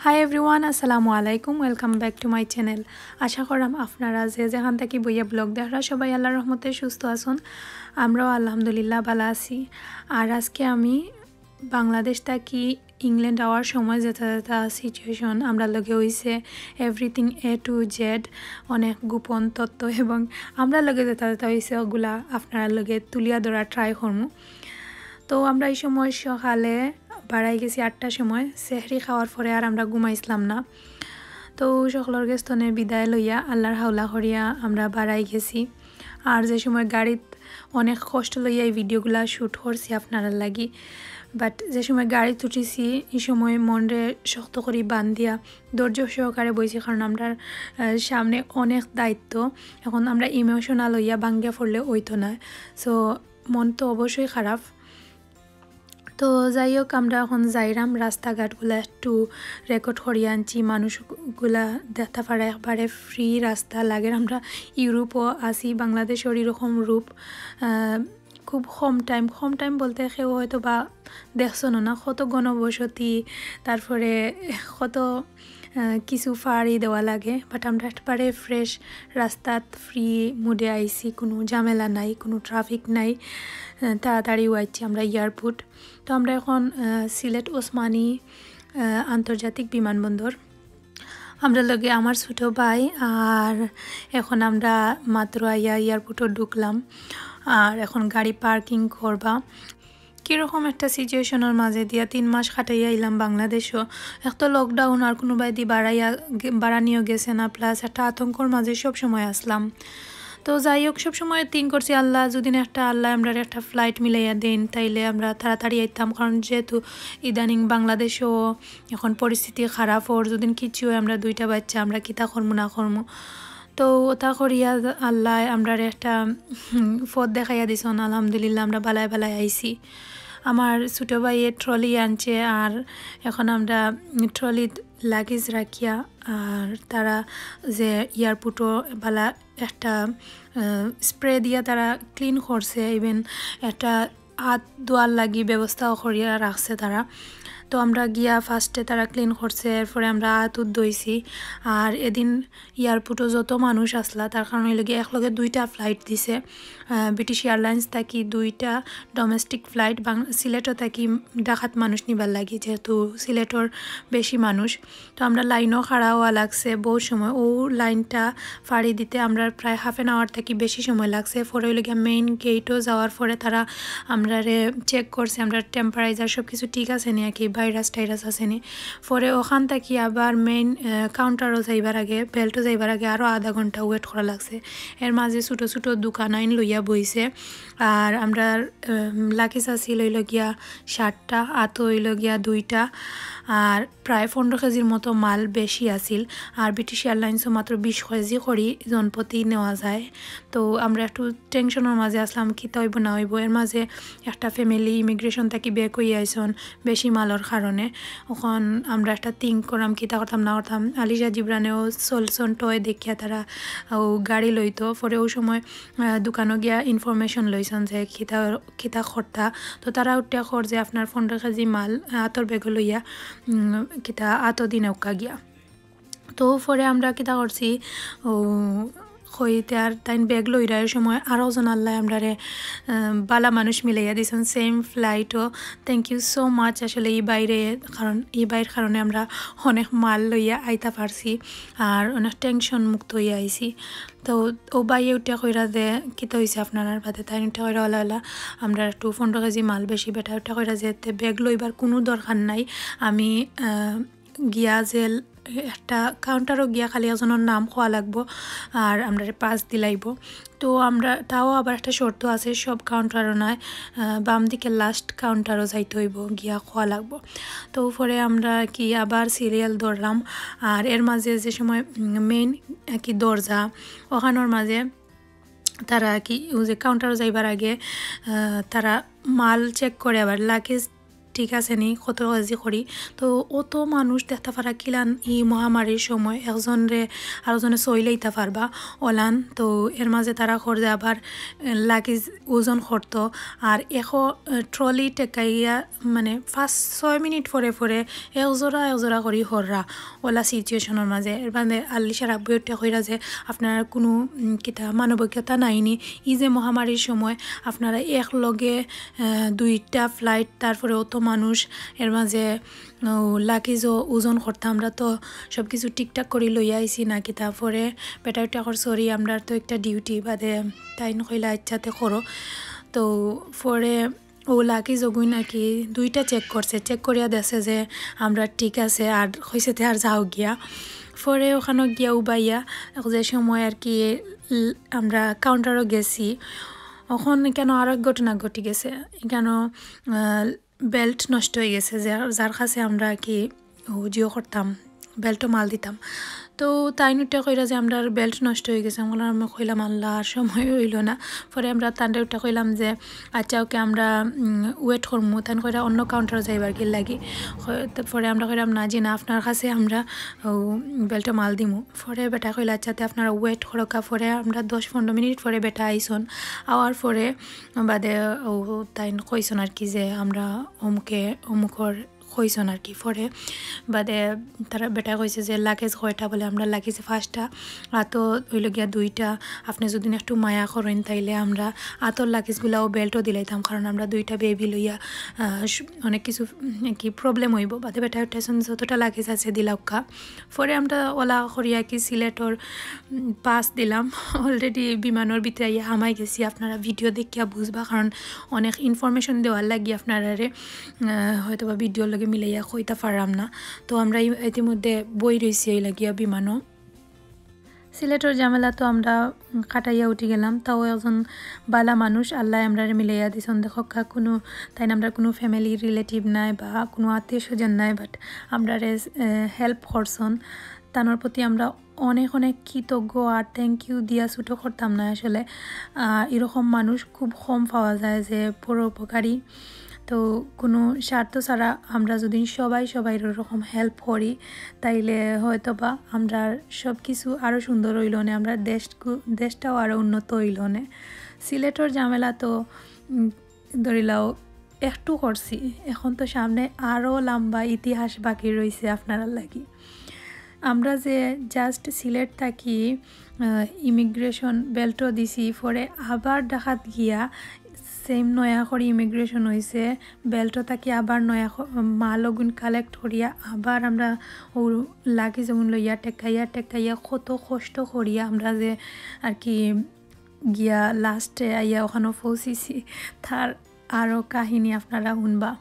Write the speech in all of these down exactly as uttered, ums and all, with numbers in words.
Hi everyone, আসসালামু আলাইকুম, welcome back to my channel। আশা করাম আপনারা যে যেখান থাকি বইয়া ব্লগ দেখরা সবাই আল্লাহর রহমতে সুস্থ আছইন। আমরাও আলহামদুলিল্লাহ ভালা আছি। আর আজকে আমি বাংলাদেশ থাকি ইংল্যান্ড আওয়ার সময় যেটা যেটা সিচুয়েশন আমরার লগে অইছে, everything A to Z, অনেক গোপন তথ্য এবং আমরার লগে যেটা যেটা অইছে ওগুলা আপনারার লগে তুলিয়া ধরার ট্রাই করমু। তো আমরা এই সময় সকালে বারাই গেছি আটটার সময়, সেহরি খাওয়ার পরে আর আমরা ঘুমাইছিলাম না। তো সকলর গেছ থনে বিদায় লইয়া আল্লাহর হাওলা করিয়া আমরা বারাই গেছি। আর যে সময় গাড়িত অনেক কষ্ট লইয়া এই ভিডিওগুলা শ্যুট করছি আপনারার লাগি, বাট যে সময় গাড়িত উঠিছি এই সময় মনরে শক্ত করি বান্ধিয়া ধৈর্য সহকারে বইছি, কারণ আমরার, আহ, সামনে অনেক দায়িত্ব। এখন আমরা ইমোশনাল হইয়া ভাঙ্গিয়া পড়লে অইতো না। সো মন তো অবশ্যই খারাপ। তো যাই হোক, আমরা এখন যাইরাম, রাস্তাঘাটগুলা একটু রেকর্ড করিয়া আনছি, মানুষগুলা দেখতা পারা একবারে ফ্রি রাস্তা লাগের। আমরা ইউরোপও আছি, বাংলাদেশর এরকম রূপ, আহ, খুব কম টাইম, কম টাইম বলতে কেউ হয়তো বা দেখছইন না, কত ঘনবসতি, তারপরে কত, আহ, কিছু ফাড়ি দেওয়া লাগে, বাট আমরা একবারে ফ্রেশ রাস্তাত ফ্রি মুডে আইছি, কোনো ঝামেলা নাই, কোনো ট্রাফিক নাই, আহ, তাড়াতাড়ি আইছি আমরা এয়ারপোর্ট। তো আমরা এখন, আহ, সিলেট ওসমানী, আহ, আন্তর্জাতিক বিমানবন্দর। আমরার লগে আমার ছোট ভাই, আর এখন আমরা মাত্র আইয়া এয়ারপোর্টও ঢুকলাম, আর এখন গাড়ি পার্কিং করবা। কীরকম একটা সিচুয়েশনর মাঝে দিয়া তিন মাস কাটাইয়া আইলাম বাংলাদেশও। এক তো লকডাউন, আর কোনো বায়দি বারাইয়া গে-, বারানিও গেছে না, প্লাস একটা আতঙ্কর মাঝে সব সময় আসলাম। তো যাই হোক, সব সময় থিঙ্ক করছি, আল্লাহ যদি না একটা, আল্লাহ আমরারে একটা ফ্লাইট মিলাইয়া দেন, তাইলে আমরা তাড়াতাড়ি আইতাম, কারণ যেহেতু ইদানিং বাংলাদেশও এখন পরিস্থিতি খারাপ, ওর যদি কিছু হয়, আমরা দুইটা বাচ্চা, আমরা কিতা করমু না করমু। তো ওটা করিয়া আল্লাহ আমরারে একটা, হুম, পথ দেখাইয়া দিছইন, আলহামদুলিল্লাহ আমরা বালায় বালায় আইছি। আমার ছোট ভাইয়ে ট্রলি আনছে, আর এখন আমরা ট্রলিত লাগেজ রাখিয়া, আর তারা যে এয়ারপোর্টও বালা একটা, আহ, স্প্রে দিয়া তারা ক্লিন করছে, ইভেন একটা হাত ধোয়ার লাগি ব্যবস্থাও করিয়া রাখছে তারা। তো আমরা গিয়া ফার্স্টে তারা ক্লিন করছে, এরপরে আমরা হাত উত ধইছি। আর এদিন এয়ারপোর্টও যত মানুষ আসলা, তার কারণে অইলো গিয়া একলগে দুইটা ফ্লাইট দিছে। আহ, ব্রিটিশ এয়ারলাইন্স থাকি দুইটা ডোমেস্টিক ফ্লাইট বাং-, সিলেটও থাকি ঢাকাত মানুষ নিবার লাগি, যেহেতু সিলেটর বেশি মানুষ। তো আমরা লাইনও খাড়া হওয়া লাগছে বহুত সময়। ও লাইনটা ফাড়ি দিতে আমরা প্রায় হাফ অ্যান আওয়ার থাকি বেশি সময় লাগছে। পরে অইলো গিয়া মেইন গেটও যাওয়ার পরে তারা আমরারে চেক করছে, আমরার টেম্পারেচার সব কিছু ঠিক আছে নি, আর কি ভাইরাস টাইরাস আছে নি। পরে ওখান থাকি আবার মেইন, আহ, কাউন্টারও যাইবার আগে, বেল্টও যাইবার আগে আরও আধা ঘন্টা ওয়েট করা লাগছে। এর মাঝে ছোটো ছোটো দোকান আইন লইয়া বইছে। আর আমরার, আহ, লাগেজ আছিল অইলো গিয়া সাতটা, আতো অইলো গিয়া দুইটা, আর প্রায় পনেরো কেজির মতো মাল বেশি আছিল। আর ব্রিটিশ এয়ারলাইন্সও মাত্র বিশ কেজি করি জনপ্রতি নেওয়া যায়। তো আমরা একটু টেনশনর মাঝে আসলাম, কিতা অইবো না অইবো। এর মাঝে একটা ফ্যামিলি ইমিগ্রেশন থাকি ব্যাক অইয়া আইছইন বেশি মালর কারণে। এখন আমরা একটা থিঙ্ক করলাম, কিতা করতাম না করতাম। আলিশা জিবরানেও চলছইন টয় দেখিয়া তারা ও গাড়ি লইতো। পরে ও সময়, আহ, দোকানও গিয়া ইনফরমেশন লইছইন যে কিতা, কিতা করতা। তো তারা উঠিয়া কর যে আপনার পনেরো কেজি মাল আতর ব্যাগও লইয়া, উম, কিতা আতো দিন উকা গিয়া। তো পরে আমরা কিতা করছি, ও কইতে আর তাইন ব্যাগ লইরার সময় আরও জন আল্লাহ আমরারে, আহ, বালা মানুষ মিলাইয়া দিছইন সেম ফ্লাইটও। Thank you so much। আসলে এই বাইরে, কারণ এই বাইর কারণে আমরা অনেক মাল লইয়া আইতা পারছি, আর অনেক টেনশন মুক্ত হইয়া আইছি। তো ও বাইয়ে উঠিয়া কইরা যে, "কিতা হইছে আপনার আর বাদে?" তাই উঠিয়া কইরা, "ওলা, ওলা, আমরা একটু পনেরো কেজি মাল বেশি।" বেটা উঠিয়া কইরা যে, "তে ব্যাগ লইবার কোনো দরকার নাই, আমি, আহ, গিয়া যে একটা কাউন্টারও গিয়া খালি একজনের নাম কওয়া লাগবো, আর আমরারে পাস দিলাইবো।" তো আমরা, তাও আবার একটা শর্ত আছে, সব কাউন্টারও নয়, আহ, বাম দিকে লাস্ট কাউন্টারও যাইতে হইব, গিয়া কওয়া লাগবো। তো পরে আমরা কি আবার সিরিয়াল ধরলাম, আর এর মাঝে যে সময়, উম, মেইন কি দরজা, ওখানোর মাঝে তারা কি ওই যে কাউন্টারও যাইবার আগে, আহ, তারা মাল চেক করে, আবার লাগেজ ঠিক আছে নি, কত কেজি করি। তো অত মানুষ দেখতা পারা কিলান ই মহামারীর সময় একজনরে আরোজনে সইলাইতা পারবা অলান। তো এর মাঝে তারা খর যে আবার লাগেজ ওজন করতো, আর এখো ট্রলি টেকাইয়া মানে পাঁচ ছয় মিনিট পরে পরে এক জোড়া এক জোড়া করি হররা অলা সিচুয়েশনের মাঝে। এর বাদে আল্লিশার আব্বু একটা কইরা যে আপনারা কোনো, উম, কিতা মানবিকতা নাইনি, ই যে মহামারীর সময় আপনারা এক লগে, আহ, দুইটা ফ্লাইট, তারপরে অত মানুষ, এর মাঝে, ও, লাগেজও ওজন করতাম। আমরা তো সব কিছু ঠিকঠাক করি লইয়া আইছি না কিতা। পরে বেটা উঠা কর, "সরি, আমরা তো একটা ডিউটি বাদে।" তাইন কইলা, "আচ্ছা, তে করো।" তো পরে ও লাগেজ ওগুইন আর কি দুইটা চেক করছে, চেক করিয়া দেখছে যে আমরা ঠিক আছে, আর কইছে তে আর যাও গিয়া। পরে ওখানো গিয়া উবাইয়া যে সময় আর কি ল-, আমরা কাউন্টারও গেছি, ওখান কেন আরো এক ঘটনা ঘটি গেছে। কেন, আহ, বেল্ট নষ্ট হয়ে গেছে, যার, যার কাছে আমরা আর কি ও জিও করতাম, বেল্টও মাল দিতাম। তো তাইন উঠা কইরা যে আমরার বেল্ট নষ্ট হয়ে গেছে। আমি কইলাম, "আল্লাহ, আর সময় হইল না।" পরে আমরা তানরে উঠা কইলাম যে, "আচ্ছা, ওকে, আমরা, উম, ওয়েট করমু।" তাইন কইরা অন্য কাউন্টারও যাইবার কি লাগি। ক-, তো পরে আমরা কইলাম, "না জি না, আপনার কাছে আমরা ও বেল্টও মাল দিমু।" পরে বেটা কইলা, "আচ্ছা, তে আপনারা ওয়েট করোকা।" পরে আমরা দশ পনেরো মিনিট পরে বেটা আইসন। আওয়ার পরে বাদে ও তাইন কইসন আর কি যে, "আমরা অমুকে, অমুকর" কইসন আর কি। পরে বাদে তারা বেটা কইছে যে, "লাগেজ কয়টা?" বলে, "আমরা লাগেজ পাঁচটা, আতো হইল গিয়া দুইটা, আপনি যদি একটু মায়া করেন তাইলে আমরা আতর লাগেজগুলাও বেল্টও দিলাইতাম, কারণ আমরা দুইটা বেবি লইয়া, আহ, স-, অনেক কিছু, উম, কি প্রবলেম হইব।" বাদে বেটা উঠাইছন, "যতটা লাগেজ আছে দিলাউক্কা।" পরে আমরা ওলা করিয়া কি সিলেটর, উম, পাস দিলাম। অলরেডি বিমানর ভিতরে আইয়া হামাই গেছি, আপনারা ভিডিও দেখিয়া বুঝবা, কারণ অনেক ইনফরমেশন দেওয়ার লাগি আপনারারে, আহ, হয়তো বা ভিডিওর লগে মিলাইয়া কইতা পারলাম না। তো আমরা ই-, ইতিমধ্যে বই রইছি এই লাগিয়া বিমানও। সিলেটর ঝামেলা তো আমরা, উম, কাটাইয়া উঠি গেলাম, তাও একজন বালা মানুষ আল্লাহ আমরারে মিলাইয়া দিছন। দেখো কা কোনো, তাইন আমরা কোনো ফ্যামিলি রিলেটিভ নাই বা কোনো আত্মীয় স্বজন নাই, বাট আমরারে, আহ, হেল্প করছন। তানোর প্রতি আমরা অনেক অনেক কৃতজ্ঞ আর থ্যাংক ইউ দিয়া ছোটো করতাম না আসলে। আহ, এরকম মানুষ খুব কম পাওয়া যায় যে পরোপকারী। তো কোনো স্বার্থ ছাড়া আমরা যদি সবাই সবাই এরকম হেল্প করি, তাইলে হয়তো বা আমরা সব কিছু আরও সুন্দর হইল নে, আমরা দেশ, দেশটাও আরও উন্নত হইল নে। সিলেটর ঝামেলা তো, উম, ধরিলাও একটু করছি, এখন তো সামনে আরও লম্বা ইতিহাস বাকি রইছে আপনারার লাগি। আমরা যে just সিলেট থাকি, আহ, ইমিগ্রেশন বেল্টও দিছি, পরে আবার ঢাকাত গিয়া সেম নয়া করি ইমিগ্রেশন হইছে, বেল্টও থাকি আবার নয়া ক-, মাল ওগুন কালেক্ট করিয়া আবার আমরা ও লাগেজ ওগুন লইয়া টেকাইয়া টেকাইয়া কত কষ্ট করিয়া আমরা যে আর কি গিয়া লাস্টে আইয়া ওখানো পৌঁছিছি, তার আরও কাহিনী আপনারা শুনবা।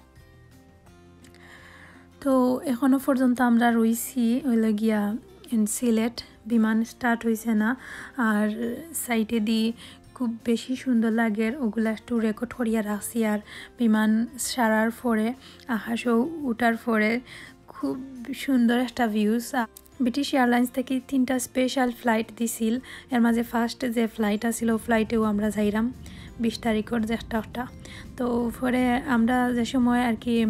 তো এখনো পর্যন্ত আমরা রইছি হইল গিয়া in সিলেট, বিমান স্টার্ট হইছে না। আর সাইডেদি খুব বেশি সুন্দর লাগের, ওগুলা একটু রেকর্ড করিয়া রাখছি। আর বিমান ছাড়ার পরে, আকাশও উঠার পরে খুব সুন্দর একটা ভিউজ। ব্রিটিশ এয়ারলাইন্স থাকি তিনটা স্পেশাল ফ্লাইট দিছিল, এর মাঝে ফার্স্ট যে ফ্লাইট আছিল, ও ফ্লাইটেও আমরা যাইরাম বিশ তারিখর যে একটা একটা। তো পরে আমরা যে সময় আর কি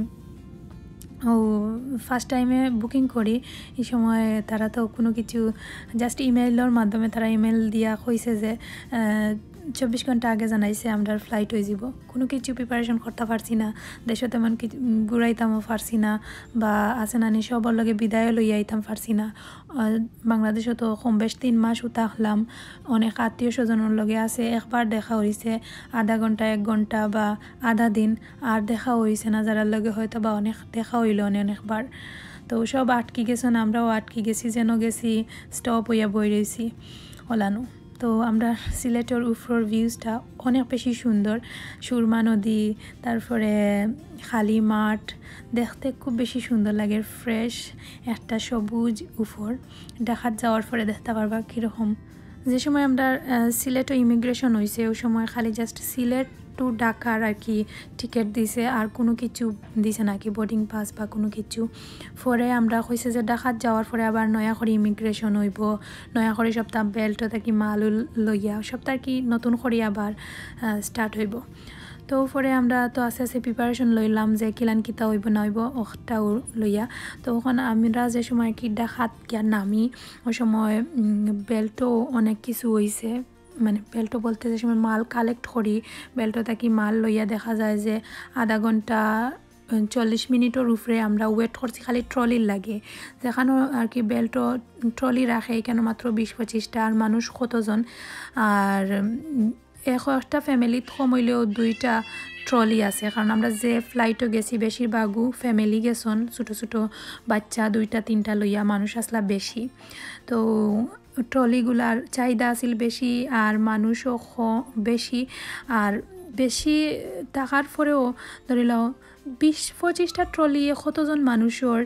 ও ফার্স্ট টাইমে বুকিং করি, এই সময় তারা তো কোনো কিছু, জাস্ট ইমেইলর মাধ্যমে তারা ইমেইল দিয়া কইছে যে, আহ, চব্বিশ ঘন্টা আগে জানাইছে আমরার ফ্লাইট হয়ে যাব। কোনো কিছু প্রিপারেশন করতে পারছি না, দেশও তেমন কিছু, উম, ঘুরাইতামও পারছি না, বা আছে নানি সবর লগে বিদায়ও লইয়া আইতাম পারছি না। আহ, বাংলাদেশও তো কম বেশ তিন মাসও থাকলাম, অনেক আত্মীয় স্বজনের লগে আছে, একবার দেখা হইছে আধা ঘন্টা, এক ঘন্টা বা আধা দিন, আর দেখা হইছে না, যারার লগে হয়তো বা অনেক দেখা হইল অনে-, অনেকবার। তো সব আটকি গেছেন, আমরাও আটকি গেছি, যেন গেছি, স্টপ হইয়া বই রইছি ওলানো। তো আমরা সিলেটর উপরর ভিউজটা অনেক বেশি সুন্দর, সুরমা নদী, তারপরে খালি মাঠ, দেখতে খুব বেশি সুন্দর লাগে, ফ্রেশ একটা সবুজ উপর। ঢাকাত যাওয়ার পরে দেখতে পারবা কীরকম। যে সময় আমরা, আহ, সিলেটও ইমিগ্রেশন হইছে, ওই সময় খালি জাস্ট সিলেট টু ঢাকার আর কি টিকিট দিছে, আর কোনো কিছু দিছে নাকি বোর্ডিং পাস বা কোনো কিছু। পরে আমরা কইছে যে ঢাকাত যাওয়ার পরে আবার নয়া করি ইমিগ্রেশন হইব, নয়া করি সবটা বেল্ট থাকি মাল উল লইয়া সবটা আর কি নতুন করি আবার, আহ, স্টার্ট হইব। তো পরে আমরা তো আস্তে আস্তে প্রিপারেশন লইলাম যে কিলান কিতা অইবো না অইবো অখটাও লইয়া। তো অখন আমরা যে সময় কি ঢাকাত গিয়া নামি, ওই সময় বেল্টো অনেক কিছু অইছে। মানে বেল্টো বলতে যে সময় মাল কালেক্ট করি, বেল্টো থাকি মাল লইয়া দেখা যায় যে আধা ঘন্টা, চল্লিশ মিনিটর উপরে আমরা ওয়েট করছি খালি ট্রলির লাগি। যেখানো আর কি বেল্টো ট্রলি রাখে, এখানো মাত্র বিশ পঁচিশটা, আর মানুষ কতজন, আর এক একটা ফ্যামিলিত কম অইলেও দুইটা ট্রলি আছে, কারণ আমরা যে ফ্লাইটও গেছি বেশিরভাগও ফ্যামিলি গেছন, ছোটো ছোটো বাচ্চা দুইটা তিনটা লইয়া মানুষ আসলা বেশি। তো ট্রলিগুলার চাহিদা আছিল বেশি, আর মানুষও খ- বেশি, আর বেশি থাকার পরেও ধরি লও বিশ পঁচিশটা ট্রলি, কতজন মানুষর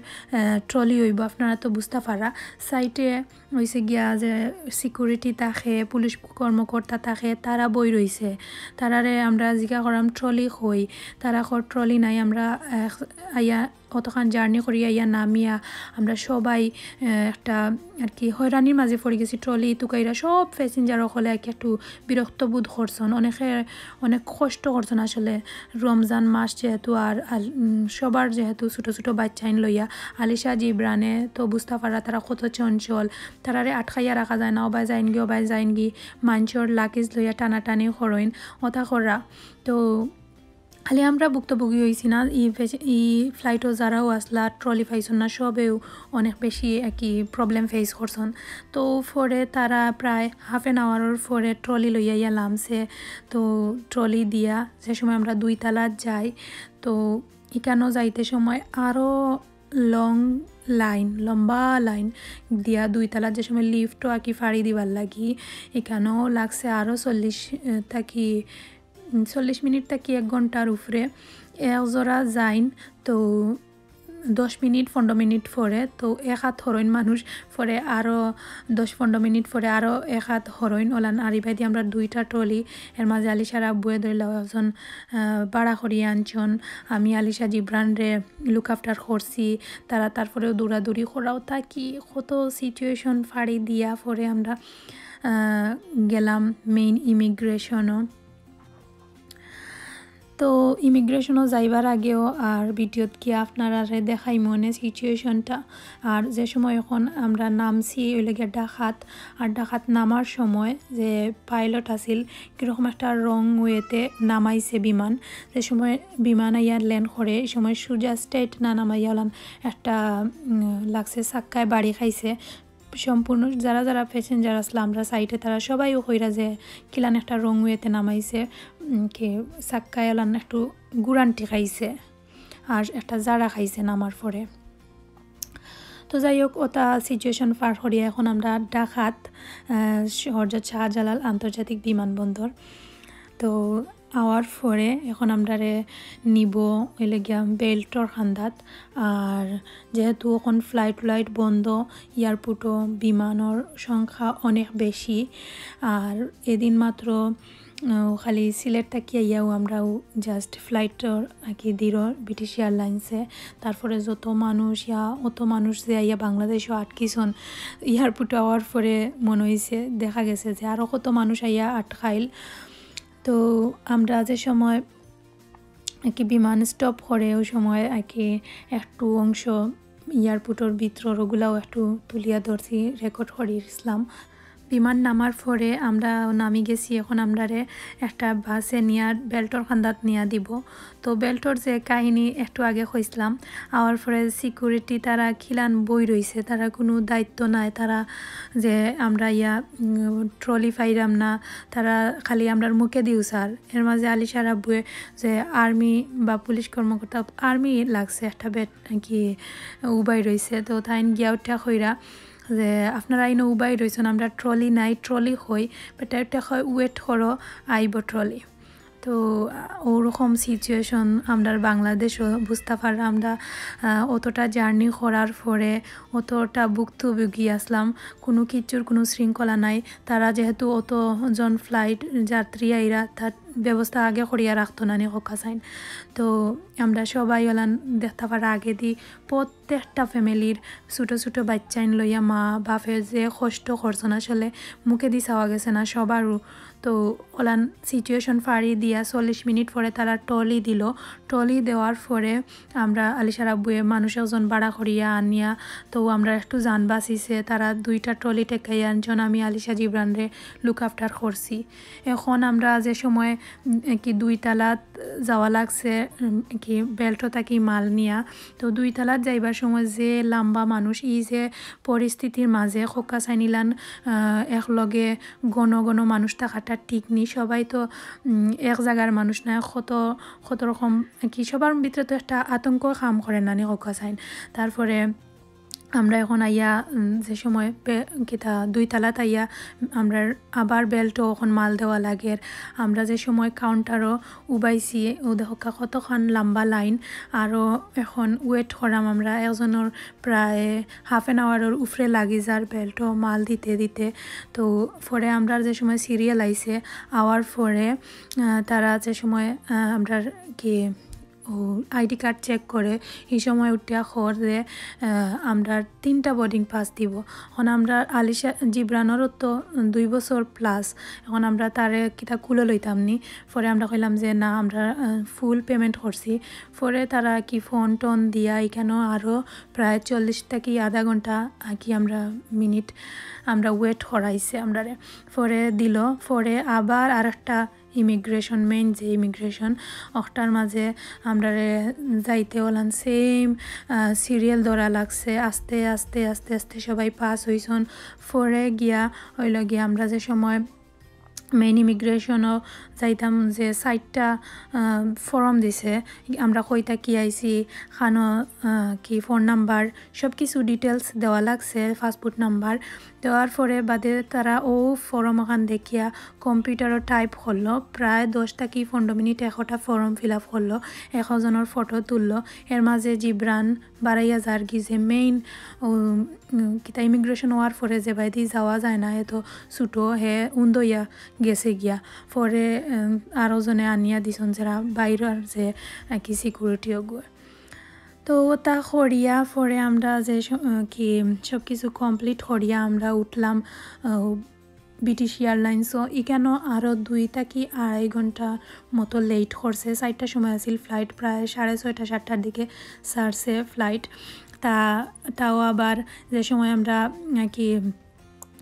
ট্রলি অইবো আপনারা তো বুঝতা পারা। সাইডে অইছে গিয়া যে সিকিউরিটি থাকে, পুলিশ কর্মকর্তা থাকে, তারা বই রইছে। তারারে আমরা জিগা করাম ট্রলি কই, তারা কর ট্রলি নাই। আমরা আইয়া অতখান জার্নি করি আইয়া নামিয়া আমরা সবাই একটা আর কি হয়রানির মাঝে পড়ি গেছি। ট্রলি তুকাইরা সব প্যাসেঞ্জার অকলে আর কি একটু বিরক্ত বোধ করছন, অনেকে অনেক কষ্ট করছন আসলে। রমজান মাস যেহেতু, আর সবার যেহেতু ছোটো ছোটো বাচ্চাইন লইয়া, আলিশা জিবরানে তো বুঝতা পারা তারা কত চঞ্চল, তারারে আটকাইয়া রাখা যায় না, ওবায় যাইনগি ওবায় যাইনগি, মানষর লাগেজ লইয়া টানাটানি করইন, অতা করা। তো খালি আমরা ভুক্তভোগী অইছি না, ই ফ্লাইটও যারাও আসলা ট্রলি পাইছন না, সবেও অনেক বেশি আর কি প্রবলেম ফেস করছন। তো পরে তারা প্রায় হাফ অ্যান আওয়ারর পরে ট্রলি লইয়া ইয়া লামছে। তো ট্রলি দিয়া যে সময় আমরা দুই তালাত যাই, তো ইকানো যাইতে সময় আরও লং লাইন, লম্বা লাইন দিয়া দুই তালাত যে সময় লিফটও আর কি ফাড়ি দিবার লাগি, ইকানো লাগছে আরও চল্লিশ থাকি চল্লিশ মিনিট থাকি এক ঘন্টার উপরে। এক জোড়া যাইন তো দশ মিনিট পনেরো মিনিট পরে তো এক হাত হরইন মানুষ, পরে আরও দশ পনেরো মিনিট পরে আরও এক হাত হরইন। ওলান আরিবাইদি আমরা দুইটা ট্রলি, এর মাঝে আলিশার আব্বুয়ে ধরিলাও একজন ভাড়া করিয়া আনছন। আমি আলিশা জিবরানরে লুক আফটার করছি, তারা তারপরেও দৌড়াদৌড়ি করাও থাকি কত সিচুয়েশন ফাড়ি দিয়া পরে আমরা গেলাম মেইন ইমিগ্রেশনও। তো ইমিগ্রেশনও যাইবার আগেও আর ভিডিওত কি আপনারারে দেখাই মনে সিচুয়েশনটা। আর যে সময় এখন আমরা নামছি ওই লাগে ঢাকাত, আর ঢাকাত নামার সময় যে পাইলট আছিল কীরকম একটা রং ওয়েতে নামাইছে বিমান। যে সময় বিমান আইয়া ল্যান্ড করে এই সময় সুজা স্ট্রেট না নামাইয়া ওলান একটা লাগছে সাক্কায় বাড়ি খাইছে। সম্পূর্ণ যারা যারা প্যাসেঞ্জার আসলা আমরা সাইডে, তারা সবাইও কইরা যে কিলান একটা রং ওয়েতে নামাইছে, কি সাক্কায় ওলান একটু গুরান্টি খাইছে আর একটা জারা খাইছে নামার পরে। তো যাই হোক, ওটা সিচুয়েশন পার করিয়া এখন আমরা ঢাকাত হজরত শাহজালাল আন্তর্জাতিক বিমানবন্দর। তো আওয়ার পরে এখন আমরারে নিব ওই লাগিয়া বেল্টর খান্দাত। আর যেহেতু এখন ফ্লাইট উলাইট বন্ধ, এয়ারপোর্টও বিমানর সংখ্যা অনেক বেশি। আর এদিন মাত্র খালি সিলেট থাকি আইয়াও আমরাও জাস্ট ফ্লাইটর আর কি দিল ব্রিটিশ এয়ারলাইন্সে। তারপরে যত মানুষ ইয়া অত মানুষ যে আইয়া বাংলাদেশও আটকিছন, এয়ারপোর্টে আওয়ার পরে মনে হইছে দেখা গেছে যে আরও কত মানুষ আইয়া আটকাইল। তো আমরা যে সময় আর কি বিমান স্টপ করে ওই সময় আর কি একটু অংশ এয়ারপোর্টর ভিতরর ওগুলাও একটু তুলিয়া ধরছি, রেকর্ড করিছিলাম। বিমান নামার পরে আমরা নামি গেছি, এখন আমরারে একটা বাসে নিয়া বেল্টর খান্দাত নিয়া দিব। তো বেল্টর যে কাহিনী একটু আগে কইছিলাম, আওয়ার পরে সিকিউরিটি তারা খিলান বই রইছে, তারা কোনো দায়িত্ব নাই, তারা যে আমরা ইয়া ট্রলি পাইরাম না, তারা খালি আমরার মুখে দিও স্যার। এর মাঝে আলিশার আব্বুয়ে যে আর্মি বা পুলিশ কর্মকর্তা, আর্মি লাগছে একটা বেট কি উবাই রইছে, তো তাইন গিয়া উঠা কইরা যে আপনারা ইনো উবাই রইছেন, আমরা ট্রলি নাই, ট্রলি কই, বেটা উঠা কয় ওয়েট করো, আইব ট্রলি। তো ওরকম সিচুয়েশন আমরার বাংলাদেশও বুঝতে পাররা। আমরা অতটা জার্নি করার পরে অতটা ভুক্তভোগী আসলাম, কোনো কিছুর কোনো শৃঙ্খলা নাই। তারা যেহেতু অতজন ফ্লাইট যাত্রী আইরা, তার ব্যবস্থা আগে করিয়া রাখতো নানি কউক্কা চাইন। তো আমরা সবাই অলান দেখতা পারা আগেদি প্রত্যেকটা ফ্যামিলির ছোটো ছোটো বাইচ্চাইন লইয়া মা বাপে যে কষ্ট করছন আসলে মুখেদি চাওয়া গেছে না সবারও। তো অলান সিচুয়েশন ফাড়ি দিয়া চল্লিশ মিনিট পরে তারা ট্রলি দিল। ট্রলি দেওয়ার পরে আমরা আলিশার আব্বুয়ে মানুষ একজন ভাড়া করিয়া আনিয়া তো আমরা একটু জান বাঁচিছে। তারা দুইটা ট্রলি টেকাইয়া আনছন, আমি আলিশা জিবরানরে লুক আফটার করছি। এখন আমরা যে সময়, উম, কি দুই তালাত যাওয়া লাগছে, উম, কি বেল্টো থাকি মাল নিয়া, তো দুই তালাত যাইবার সময় যে লম্বা মানুষ, ই যে পরিস্থিতির মাঝে কউক্কা চাইন ইলান, আহ, একলগে ঘন ঘন মানুষ থাকাটা ঠিক নি। সবাই তো, উম, এক জাগার মানুষ নায়, কত কত রকম কি সবার ভিতরে তো একটা আতঙ্ক কাম করে নানি কউক্কা চাইন। তারপরে আমরা এখন আইয়া, উম, যে সময় পে-, কিতা দুই তালাত আইয়া আমরা আবার বেল্টো এখন মাল দেওয়া লাগের। আমরা যে সময় কাউন্টারও উবাইছি, ও দেখউক্কা কতখান লম্বা লাইন, আরও এখন ওয়েট করাম আমরা। একজনর প্রায় হাফ অ্যান আওয়ারর উপরে লাগি যার বেল্টো মাল দিতে দিতে। তো পরে আমরা যে সময় সিরিয়াল আইছে, আওয়ার পরে, আহ, তারা যে সময়, আহ, আমরা কি ও আইডি কার্ড চেক করে, এই সময় উঠিয়া খর যে, আহ, আমরা তিনটা বোর্ডিং পাস দিব। এখন আমরা আলিশা জিবরানরও তো দুই বছর প্লাস, এখন আমরা তারে কিতা কুলো লইতাম নি। পরে আমরা কইলাম যে না, আমরা, আহ, ফুল পেমেন্ট করছি। পরে তারা কি ফোন টোন দিয়া এখানেও আরও প্রায় চল্লিশ থাকি আধা ঘন্টা, আহ, কি আমরা মিনিট আমরা ওয়েট করাইছে আমরারে। পরে দিল, পরে আবার আরেকটা ইমিগ্রেশন, মেইন যে ইমিগ্রেশন, অকটার মাঝে আমরারে যাইতে অলান সেম, আহ, সিরিয়াল ধরা লাগছে। আস্তে আস্তে আস্তে আস্তে সবাই পাস হইছন। পরে গিয়া অইল গিয়া আমরা যে সময় মেইন ইমিগ্রেশনও যাইতাম, যে চাইরটা, আহ, ফর্ম দিছে, আমরা কই থাকি আইছি, খানো, আহ, কি ফোন নাম্বার, সব কিছু ডিটেলস দেওয়া লাগছে, পাসপোর্ট নাম্বার। দেওয়ার পরে বাদে তারা ও ফর্ম ওখান দেখিয়া কম্পিউটারও টাইপ করলো। প্রায় দশ থাকি পনেরো মিনিট একটা ফর্ম ফিল আপ করলো, একজনর ফটো তুললো। এর মাঝে জিবরান বাড়াইয়া যার কি যে মেইন, ও, উম, কিতা ইমিগ্রেশন হওয়ার পরে যে বাইদি যাওয়া যায় না, এত ছোটো, হে উন্দইয়া গেছে গিয়া। পরে, উম, আরও জনে আনিয়া দিছন, যারা বাইরের যে, আহ, কি সিকিউরিটি ওগুলো। তো ওটা করিয়া পরে আমরা যে স-, আহ, কি সব কিছু কমপ্লিট করিয়া আমরা উঠলাম, আহ, ব্রিটিশ এয়ারলাইন্সও। এখানেও আরও দুই থাকি আড়াই ঘন্টা মতো লেট করছে। চাইরটার সময় আছিল ফ্লাইট, প্রায় সাড়ে ছয়টা সাতটার দিকে ছাড়ছে ফ্লাইট। তা, তাও আবার যে সময় আমরা, আহ, কি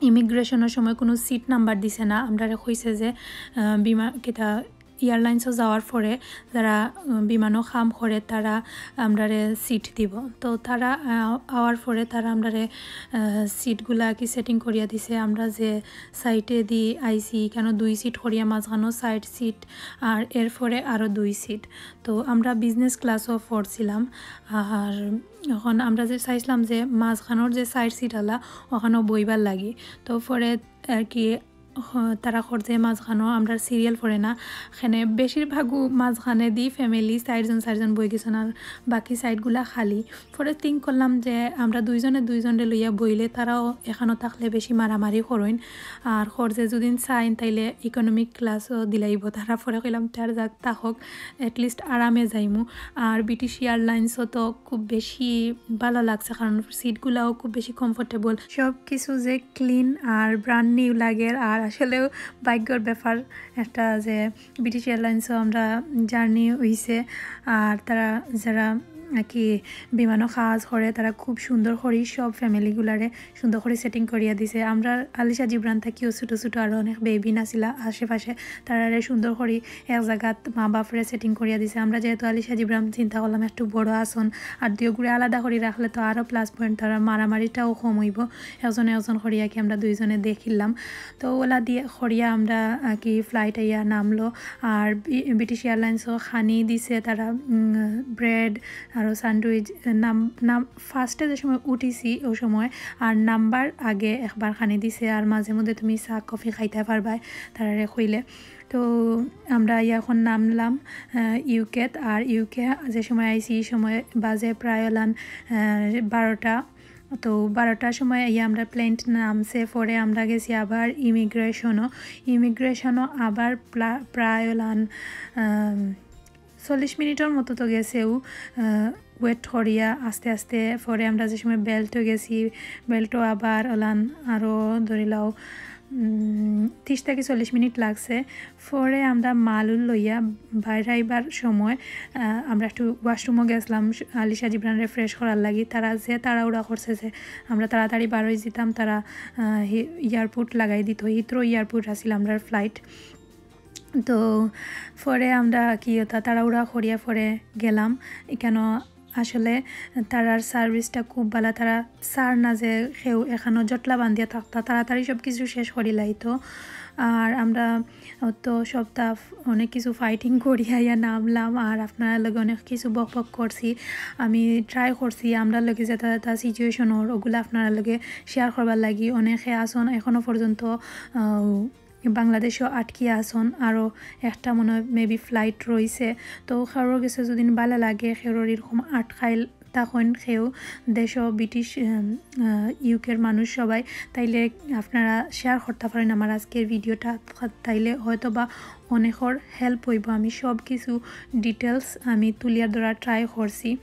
ইমিগ্রেশনের সময় কোনো সিট নাম্বার দিছে না, আমরারে কইছে যে, আহ, বিমা-, কিতা এয়ারলাইন্সও যাওয়ার পরে যারা, উম, বিমানও কাম করে তারা আমরারে সিট দিব। তো তারা, আহ, আওয়ার পরে তারা আমরারে, আহ, সিটগুলা কি সেটিং করিয়া দিছে। আমরা যে সাইডে দি আইছি, এখানে দুই সিট করিয়া মাঝখানো সাইড সিট, আর এরপরে আরও দুই সিট। তো আমরা বিজনেস ক্লাসও পড়ছিলাম। আর এখন আমরা যে চাইছিলাম যে মাঝখানোর যে সাইড সিট আলা, ওখানেও বইবার লাগি। তো পরে আর কি হ-, তারা করছে মাঝখানো আমরা সিরিয়াল পড়ে না। এখানে বেশিরভাগও মাঝখানে দি ফ্যামিলি চাইরজন চাইরজন বই গেছন, আর বাকি সাইডগুলা খালি। পরে থিঙ্ক করলাম যে আমরা দুইজনে দুইজনরে লইয়া বইলে তারাও এখানো থাকলে বেশি মারামারি করইন। আর করছে যদিন চাইন তাইলে ইকোনমিক ক্লাসও দিলাইব। তারা পরে কইলাম, "তার যাক, থাকক, at least আরামে যাইমু।" আর ব্রিটিশ এয়ারলাইন্সও তো খুব বেশি ভালো লাগছে, কারণ সিটগুলাও খুব বেশি কমফোর্টেবল, সব কিছু যে ক্লিন আর ব্র্যান্ড নিউ লাগের। আর আসলেও ভাগ্যর ব্যাপার একটা যে ব্রিটিশ এয়ারলাইন্সও আমরা জার্নি হইছে। আর তারা যারা নাকি বিমানও কাজ করে, তারা খুব সুন্দর করি সব ফ্যামিলিগুলারে সুন্দর করি সেটিং করিয়া দিছে। আমরা আলিশা জিবরান থাকিও ছোটো ছোটো আরও অনেক বেবিন আছিলা আশেপাশে, তারারে সুন্দর করি এক জাগাত মা বাপরে সেটিং করিয়া দিছে। আমরা যেহেতু আলিশা জিবরান চিন্তা করলাম একটু বড় আসন, আর দুইগুরে আলাদা করি রাখলে তো আরও প্লাস পয়েন্ট, তারা মারামারিটাও কম হইব। একজনে একজন করিয়া কি আমরা দুইজনে দেখিলাম। তো ওলা দিয়া করিয়া আমরা, আহ, কি ফ্লাইট আইয়া নামলো। আর বি-, ব্রিটিশ এয়ারলাইন্সও খানি দিছে তারা, উম, ব্রেড আরও স্যান্ডউইচ, নাম, নাম, ফার্স্টে যে সময় উঠিছি ওই সময়, আর নাম্বার আগে একবার খানি দিছে, আর মাঝে মধ্যে তুমি চা কফি খাইতে পারবায়, তারারে কইলে। তো আমরা ইয়া এখন নামলাম, আহ, ইউকেত। আর ইউকে যে সময় আইছি, এই সময় বাজে প্রায় ওলান, আহ, বারোটা। তো বারোটার সময় ইয়া আমরা প্লেন নামছে, পরে আমরা গেছি আবার ইমিগ্রেশনও। ইমিগ্রেশনও আবার প্লা-, প্রায় ওলান, আম, চল্লিশ মিনিটর মতো তো গেছেও, আহ, ওয়েট করিয়া আস্তে আস্তে। পরে আমরা যে সময় বেল্টও গেছি, বেল্টও আবার ওলান আরও ধরিলাও, উম, তিরিশ থাকি চল্লিশ মিনিট লাগছে। পরে আমরা মালুল লইয়া বাইরে আইবার সময়, আহ, আমরা একটু ওয়াশরুমও গেছিলাম, আলিশা জিবরানরে ফ্রেশ করার লাগি। তারা যে তাড়াহুড়া করছে যে আমরা তাড়াতাড়ি বার হয়ে যেতাম, তারা, আহ, হি-, এয়ারপোর্ট লাগাই দিত, হিথ্রো এয়ারপোর্ট আছিল আমরার ফ্লাইট। তো পরে আমরা কি ওটা তাড়াহুড়া করিয়া পরে গেলাম। এখানো আসলে তারার সার্ভিসটা খুব ভালা, তারা চার না যে কেউ এখানো জটলা বান্ধিয়া থাকতা, তাড়াতাড়ি সব কিছু শেষ করি লাইতো। আর আমরা তো সপ্তাহ অনেক কিছু ফাইটিং করিয়া ইয়া নামলাম, আর আপনারার লগে অনেক কিছু বকবক করছি। আমি ট্রাই করছি আমরার লগে যেটা যেটা সিচুয়েশন ওর ওগুলো আপনারার লগে শেয়ার করবার লাগি। অনেকে আসন এখনো পর্যন্ত, আহ, বাংলাদেশও আটকিয়া আসন, আরও একটা মনে হয় মেবি ফ্লাইট রইছে। তো কারোর গেছে যদি ভালা লাগে, কারোর এরকম আটকাইল তখন কেউ দেশও ব্রিটিশ, উম, আহ, ইউকের মানুষ সবাই, তাইলে আপনারা শেয়ার করতে পারেন আমার আজকের ভিডিওটা, তাইলে হয়তো বা অনেকর হেল্প হইব। আমি সব কিছু ডিটেলস আমি তুলিয়া ধরার ট্রাই করছি।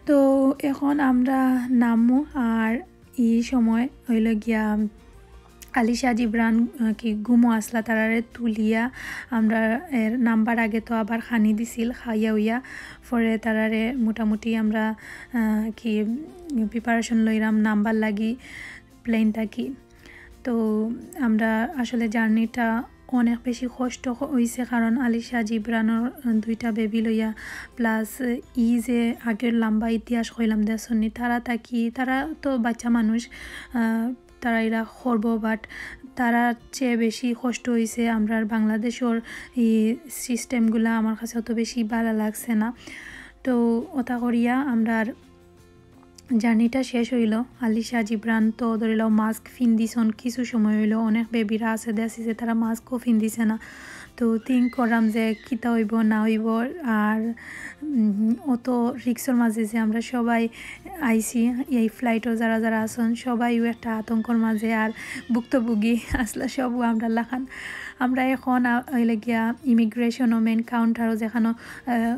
তো এখন আমরা নামমু, আর এই সময় হইল গিয়া আলিশা জিবরান, আহ, কি ঘুমো আসলা, তারারে তুলিয়া আমরা এর নাম্বার আগে তো আবার খানি দিছিল, খাইয়া উইয়া পরে তারারে মোটামুটি আমরা, আহ, কি প্রিপারেশন লইলাম নামবার লাগি প্লেন থাকি। তো আমরা আসলে জার্নিটা অনেক বেশি কষ্ট হ-, হইছে, কারণ আলিশা জিবরানর দুইটা বেবি লইয়া, প্লাস ই যে আগের লম্বা ইতিহাস কইলাম দেশনি, তারা থাকি, তারা তো বাচ্চা মানুষ, আহ, তারা এরা করবো, বাট তারার চেয়ে বেশি কষ্ট হইছে আমরার বাংলাদেশর এই সিস্টেমগুলা আমার কাছে অত বেশি ভালা লাগছে না। তো ওটা করিয়া আমরার জার্নিটা শেষ হইল। আলিশা জিবরান তো ধরিল মাস্ক ফিন্দিছন কিছু সময় হইল, অনেক বেবিরা আছে দেশি যে তারা মাস্কও ফিন্দিছে না। তো থিঙ্ক করলাম যে কিতা হইব না হইব, আর, উম, অত রিক্সর মাঝে যে আমরা সবাই আইছি, এই ফ্লাইটও যারা যারা আছেন সবাইও একটা আতঙ্কর মাঝে আর ভুক্তভোগী আসলে সবও আমরা লাখান। আমরা এখন আ-, হইলে গিয়া ইমিগ্রেশনও মেন কাউন্টারও যেখানে, আহ,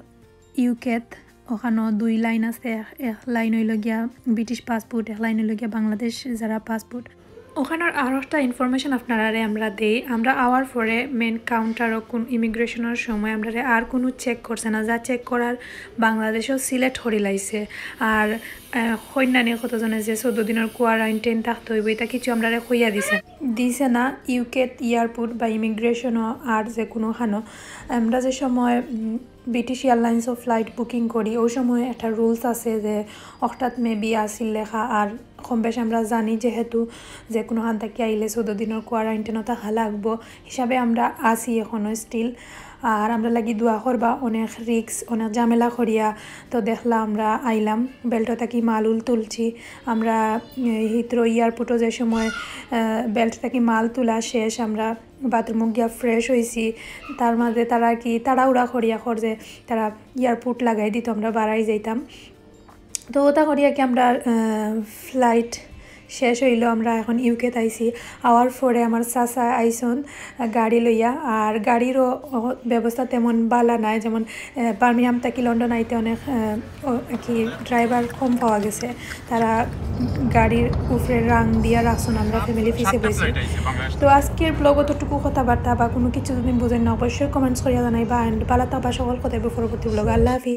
ইউকেত ওখানো দুই লাইন আছে, এক, এক লাইন হইল গিয়া ব্রিটিশ পাসপোর্ট, এক লাইন হইল গিয়া বাংলাদেশ যারা পাসপোর্ট। ওখানোর আরও একটা ইনফরমেশন আপনারারে আমরা দেই। আমরা আওয়ার পরে মেন কাউন্টারও কোন ইমিগ্রেশনের সময় আমরারে আর কোনো চেক করছে না, যা চেক করার বাংলাদেশও সিলেক্ট করি লাইছে। আর, আহ, কন্যানি কতজনে যে চোদ্দ দিনের কোয়ারান্টাইন থাকতে হইব, এটা কিছু আমরারে কইয়া দিছে, দিছে না ইউকেত এয়ারপোর্ট বা ইমিগ্রেশনও আর যে কোনো খানো। আমরা যে সময়, উম, ব্রিটিশ এয়ারলাইন্সও ফ্লাইট বুকিং করি, ওই সময় একটা রুলস আছে যে হঠাৎ মেবি আসিল লেখা, আর কম বেশ আমরা জানি যেহেতু যে কোনো খান থাকি আইলে চোদ্দ দিনের কোয়ারান্টাইনও থাকা লাগবো হিসাবে আমরা আছি এখনও স্টিল। আর আমরা লাগি দোয়া করবা, অনেক রিক্স, অনেক ঝামেলা করিয়া তো দেখলা আমরা আইলাম, বেল্ট থাকি মালুল তুলছি। আমরা, এ, হিথ্রো এয়ারপোর্টও যে সময়, এ, বেল্ট থাকি মাল তুলা শেষ, আমরা বাথরুমও গিয়া ফ্রেশ হইছি। তার মাঝে তারা কি তাড়াহুড়া করিয়া কর যে তারা এয়ারপোর্ট লাগাই দিত, আমরা বাড়াই যাইতাম। তো ওটা করিয়া কি আমরা, আহ, ফ্লাইট শেষ হইল, আমরা এখন ইউকেত আইছি। আওয়ার পরে আমার চাচা আইছন, আহ, গাড়ি লইয়া। আর গাড়িরও, ও, ব্যবস্থা তেমন বালা নাই, যেমন, আহ, বার্মিংহাম থাকি লন্ডন আইতে অনেক, আহ, ও, কি ড্রাইভার কম পাওয়া গেছে, তারা গাড়ির উপরে রাং দিয়া রাখছন, আমরা ফ্যামিলি পিছে বইছি। তো আজকের ব্লগ অতটুকু কথাবার্তা বা কোনো কিছু যদি বুঝেন না, অবশ্যই কমেন্টস করিয়া জানাইবা। অ্যান্ড বালা থাকবা সকল, কথা হইব পরবর্তী ব্লগ। আল্লাহ হাফিজ।